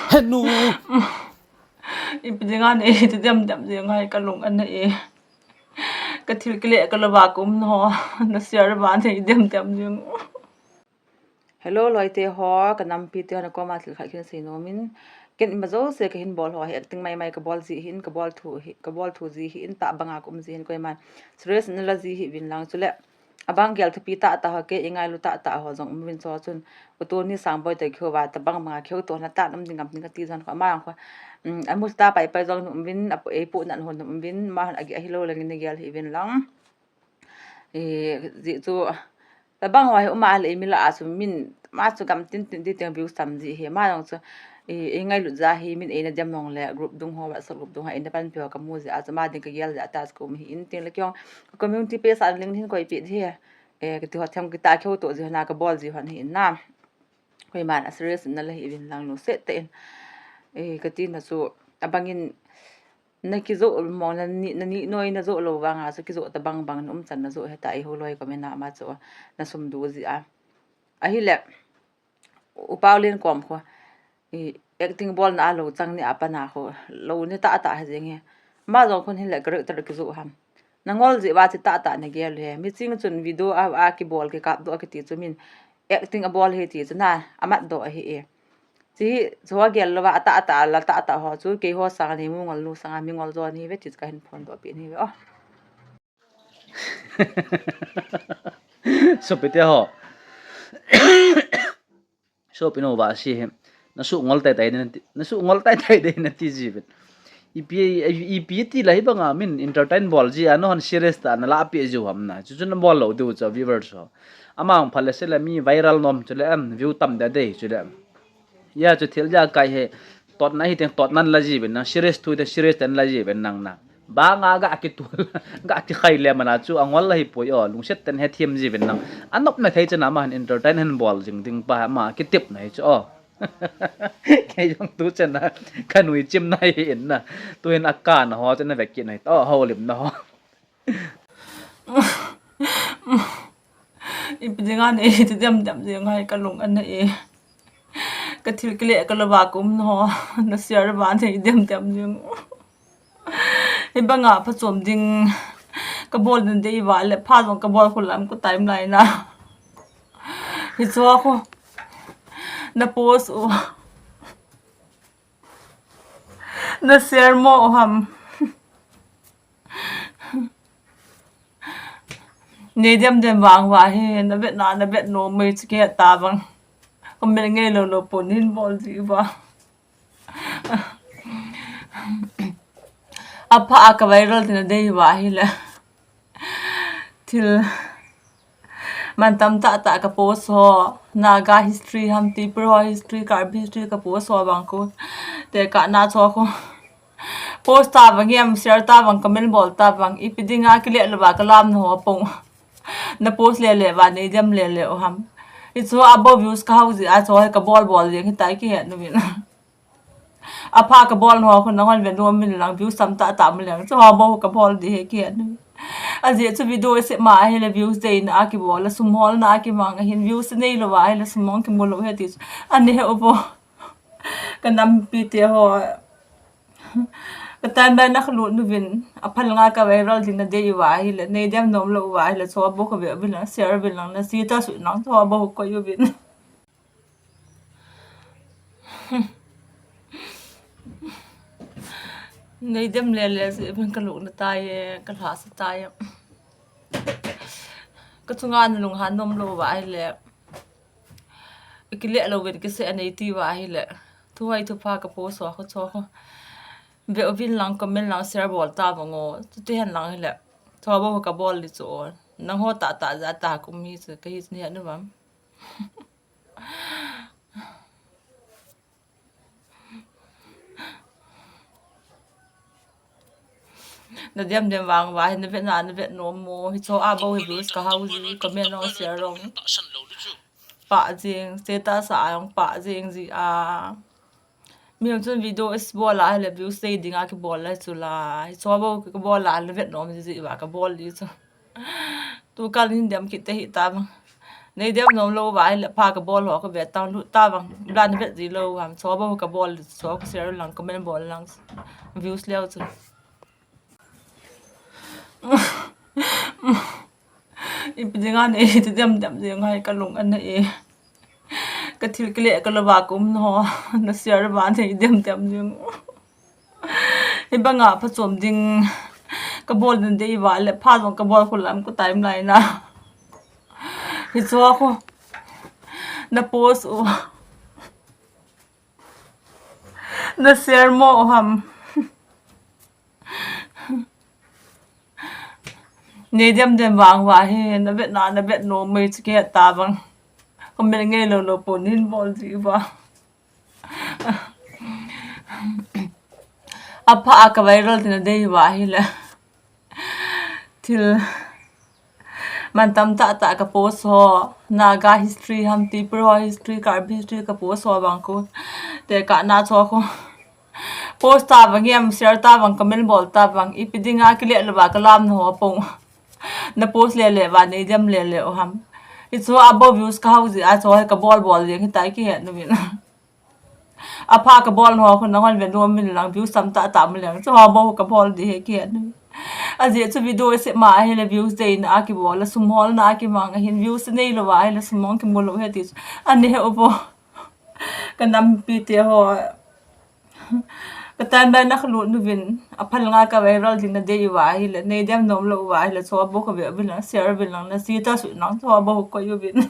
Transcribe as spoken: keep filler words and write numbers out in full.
Henu. Ipi dinga nei ti dem dem ding hai, ka lung ana e. Ka thil kile ka lova ka um na ho. Na share ba nei dem dem ding. Hello, loite ho, ka nampi te ho, na koma thil khat khin sei nom in. Ken ima jouse ka hin bol ho hi acting mai mai ka bol ji hin, ka bol thu hi, ka bol thu ji hin, ta banga ka um ji hin, koiman serious na la ji hih uvin lang chule. Abang gel thupi tah tah ho, kei i ngailu tah tah ho jong um uvin, chu chun u Tony Sangboi te kihou va, tabang banga kihou to na ta um ding ngam ding kati jon kho, ama jong kho, um, amu ta pai pai jong um uvin, apu, eipu nan hon um uvin, ma hon agi ahilou lang in gel hih uvin lang. Eh, ji chu, tabang ho hi um a le, mi lah a chu min, ma chu gam tin tin ti teng views tam ji hi, ma jong chu, eh, i ngailut ja hi, min eina dem nong le, group dung ho, WhatsApp group dung ho, eina panpi ho ka mu ji a chu, ma ding ka gel ji a ta chu ka um hi in, tin le kei jong, ka community page a link hin koi pi ji hi. Eh, kiti ho them kita kihou to ji hon a ka bol ji hon hi in na. Koiman a serious na la hih uvin lang, lungset tah in. Eh, kati na chu, abang in na kijoh mo, na ni, na ni noi na joh lou vanga chu kijoh tabang bang na um chan na joh heta, i holoi comment a ma chu na sum du ji a. Ahile, U Paulin kom kho, i acting bol na a lou chang ni a pat na kho, lou ni tah tah hi jeng hi. Ma jong khun hin le character kijoh ham. Na ngol ji va chi tah tah na gel u hi. Mi ching chun video a, a kibol kikap doh a kiti chu min acting a bol hi ti chu na, a mat doh ahi e. Chi hi, chu a gel lou va, a tah tah, la tah tah ho chu, kei ho sang a ni mu ngol nu sang a mi ngol jo ni ve ti chu ka hin phon doh pi ni ve o. Sopi te ho. Sopi no va si hi. Na su ngol tai tai na ti, na su ngol tai tai de na ti ji vet. Ipi, ipi ti la hi banga min entertain bol ji a, na hon serious ta na la pi ji ham na. Chu chu na bol lou diu chu viewers ho. Amang phale se le mi viral nom chu le em, view tam de de chu le em. Ya chu thil ja kai he, tot na hi teng tot nan la ji ven nang, serious thu te serious ten la ji ven nang na. Banga ga kitul, ga kikhai le mana chu angol la hi poi o, lungset ten he thiam ji ven nang. Anop na thei chana ma han entertain han bol jing ding pa ma kitip na hi chu o. Kei jong tu chana, ka nui chim na hi in na. Tu hin a ka na ho chana vek ki na hi. O, ho lim na ho. Ipi dinga nei ti dem dem ding hai, ka lung ana e. Ka thil kile ka lova ka um na ho. Na share ba nei dem dem ding. Hi banga phachom ding ka bol den dei va le, pha jong ka bol khu lam ka time lai na. Hi chu a khu. Na post u. Na share mo u ham. Nei dem dem vang va hi, na vet na, na vet nom mai chu kei ta vang. Comment ngei lou lou pon hin bol ji va. Apha a ka viral ti na dei va hi le. Thil mantam tah tah ka post ho, Naga history ham, Tipra ho history, Karbi history ka post ho vang khu. Te ka na cho khu. Post ta vang em, share ta vang, comment bol ta vang. Ipi dinga kile lova ka lam na ho pong. Na post le le va, nei dem le le u ham. I chu a bo views ka hau ji a chu ka bol bol jeng hi tai ki het nu vin. Apha ka bol no khu na hon ve nom min lang, views tam tah tah mu leng. Chu a bo ka bol di he ki het nu. A ji chu video se ma hi le views dei na a ki bol, a sum hol na a ki mang a hin views nei lova hi le sum mong ki mu lou he ti chu. Ani he u bo. Ka nampi te ho. Ka timeline a ka lut nu vin, a phal nga ka viral ding na dei u va hi le, nei dem nom lou u va hi le, chu a bo ka ve u vin lang, share u vin lang, na status u nang, chu a bo ka koi u vin. Nei dem le le, chu vin ka lung na tai e, ka lha sa tai e. Ka chunga na lunghan nom lou u va hi le. Kile lou vin kise anei ti va hi le. Thu hai thu pha ka post ho, khu cho khu. Ve u vin lang, comment lang, share bol ta vang o. Chuti hen lang hi le. Chu a bo ka bol di chu o. Nang ho tah tah ja ta kum hi chu ka hi ni anu vam. Na dem dem vang va hi, na vet na, na vet nom mo. Hi chu a bo hi views ka hau ji, comment long, share long. Pa jing, status a long pa jing ji a. Mi hung chun video is bol a hi le views dei ding a ki bol a chu la. Hi chu a bo ki bol a na vet nom ji ji va ka bol di chu. Tu kal hin dem kit te hi ta vang. Nei dem nom lou va ahile pha kabol ho kave tang lut ta vang. Blan vet ji lou ham. Cho bou kabol, cho ka share lang, comment bol lang. Views leo chu. Ipi dinga nei ti dem dem ding ngai kalung ana e. Ka thil kile ka lova ka um ho. Na share va nei dem dem ding. Hibanga phachom ding kabol den dei va le pha jong kabol khulam ka timeline a. Hichu a khu. Na post u. Na share mo u ham. Nei dem dem vang va hi, na vet na, na vet nom mai chu kihet ta vang. Comment ngei lou lou pon hin bol ji va. Apha a ka viral tina dei va hile. Thil mantam tah tah ka post ho, Naga history ham, Tripura history, Karbi history ka post ho vang khu. Te ka na cho khu. Post ta vang em, share ta vang, comment bol ta vang. Ipi dinga kile lova ka lam na ho pong. Na post le le va, nei dem le le u ham. Hichu a bou views ka hau ji a cho ka bol bol jeng hitai kihet nu vin. Apha kabol ho khu nahon ve nom min lang views tam tah tah min lang. Chu ho bou kabol di he kihet nu. Ajeh chu video ise ma ahile views dei na a kibol, a sum hol na a kimang ahin views nei lova ahile sum hong kimu lou he ti chu. Ani he u bou. Ka nampi te ho. Ka timeline a khalut nu vin. Apha langa ka viral ding na dei va ahile. Nei dem nom lou va ahile. Cho bou kave u vin lang. Share u vin lang. Na status u lang. Cho bou koi u vin.